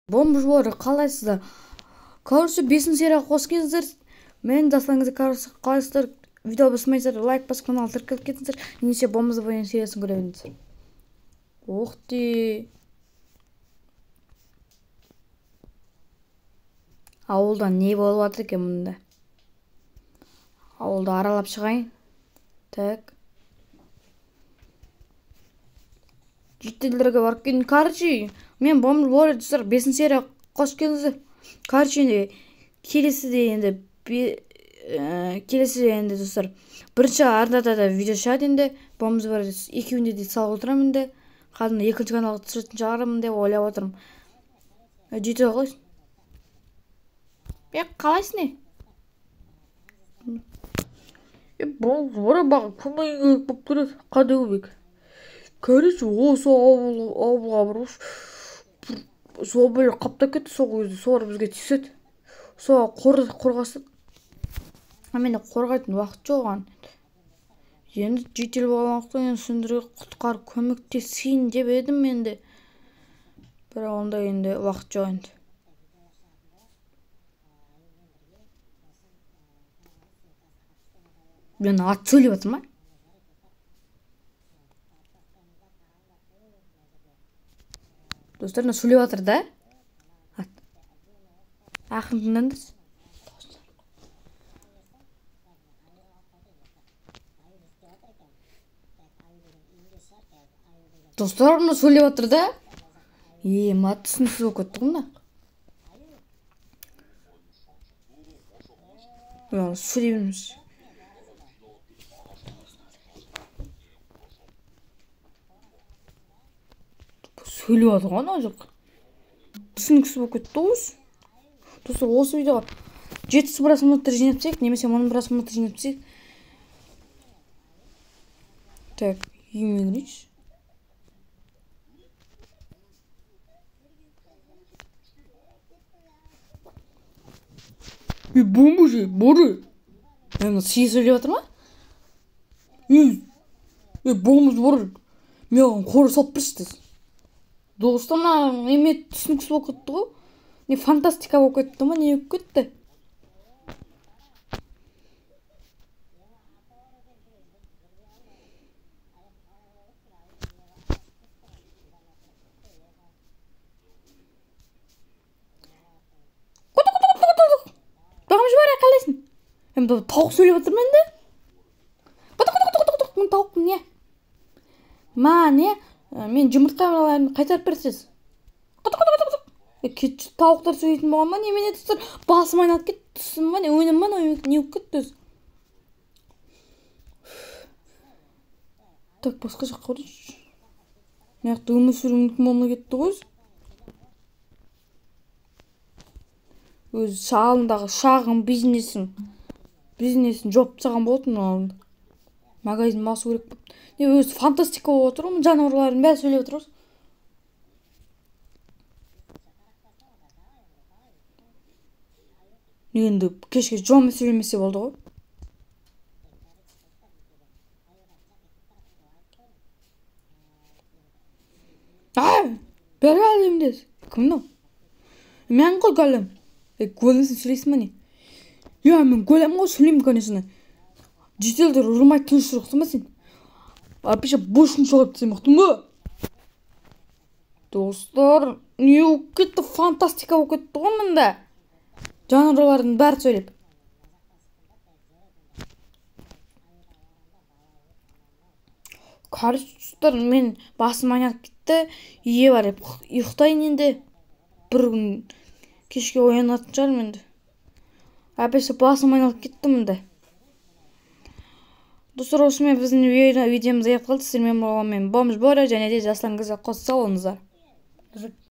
Бомж Боры, қалайсыздар? Короче, 5 серияға қош келдіңіздер. Мен Дастан, короче, қалайсыздар? Видео басмайсыздар, лайк басып каналға тіркеліп кетіңіздер. Немесе Бомж Борының сериясын көре беріңіздер. Ух ты. Ауылда не болып жатыр екен мұнда? Ауылды аралап шығайын. Так. Жительдерге барып келдім. Короче, мен Бомж Боры, достар, 5 серия қош келдіңіздер. Короче, енді келесіде енді келесіде енді достар, бірінші арнада да видео шығады енді. Бомж Боры екеуінде де салып отырамын енді. Қазір екінші каналға түсіретін шығармын деп ойлап отырмын. Житель қалайсың? Қалайсың не? Бомж Боры маған көмек керек болып тұрады. Қандай көмек? Короче, осы ауылға барып, зомбилер қаптап кетті сол кезде, солар бізге тиіседі. Соға қорғасын. А менде қорғайтын уақыт жоқ оған. Енді житель болғандықтан енді сендерге құтқарып көмектесейін деп едім енді. Бірақ онда енді уақыт жоқ енді. Мен ат сөйлеп жатырмын ба? Достар, мына сөйлеп жатыр да? Ат. Ақырын тыңдаңдаршы. Достар, мына сөйлеп жатыр да? Ма түсініксіз болып кетті ғой мына. Сөйлей берміз. Сөйлеп жатыр ғой ана жақ. Түсініксіз болып кетті ғой. Достар, осы видеоға 700 просмотр жинап тастайық, немесе 1000 просмотр жинап тастайық. Так, үйіме кірейікші. Бомбы Боры. Мына сиыр сөйлеп жатыр ма? Бомж Боры. Маған қора салып берші десін. Достар, мына неме түсініксіз болып кетті ғой. Не фантастика болып кетті ма, не болып кетті? Бомж Боры, қалайсың? Енді тауық сөйлеп жатыр ма енді? Мен тауықпын, не? Ма, не? Мен жұмыртқаларымды қайтарып берсеңіз. Тауықтар сөйлейтін болған ба, немене достар? Басым айналып кетті, түсім ба, не өнім ба, не болып кетті өзі? Так, басқа жаққа барайыншы. Мына жақта өмір сүру мүмкін болмай кетті ғой өзі. Өзі алдындағы шағын бизнесін жауып тастаған болатын алдында. Магазин басу керек болып. Не өзі фантастика болып отыр ғой, жануарлардың бәрі сөйлеп отыр ғой. Енді кешке жолмен сөйлемесе болды ғой. Бәрі әлемде. Кім мынау? Мен ғой голем. Големсің сөйлейсің ба не? Иә, мен голем ғой, сөйлеймін, конечно. Жительдер ұрмай тыныш жоқсың ба сен? Апиша бошын шығарып тастаймын, ұқтың ба? Достар, не болып кетті? Фантастика болып кетті ғой мында. Жануарлардың бәрі сөйлеп. Короче, достар, мен басым айналып кетті. Үйге барып ұйықтайын енді. Бір күн кешке оянатын шығармын енді. Апиша басым айналып кетті мында. Достар, осымен біздің видеомыз аяқталды. Сіздермен болған мен Бомж Боры және де Жаслан Қызы. Қоса салыңыздар.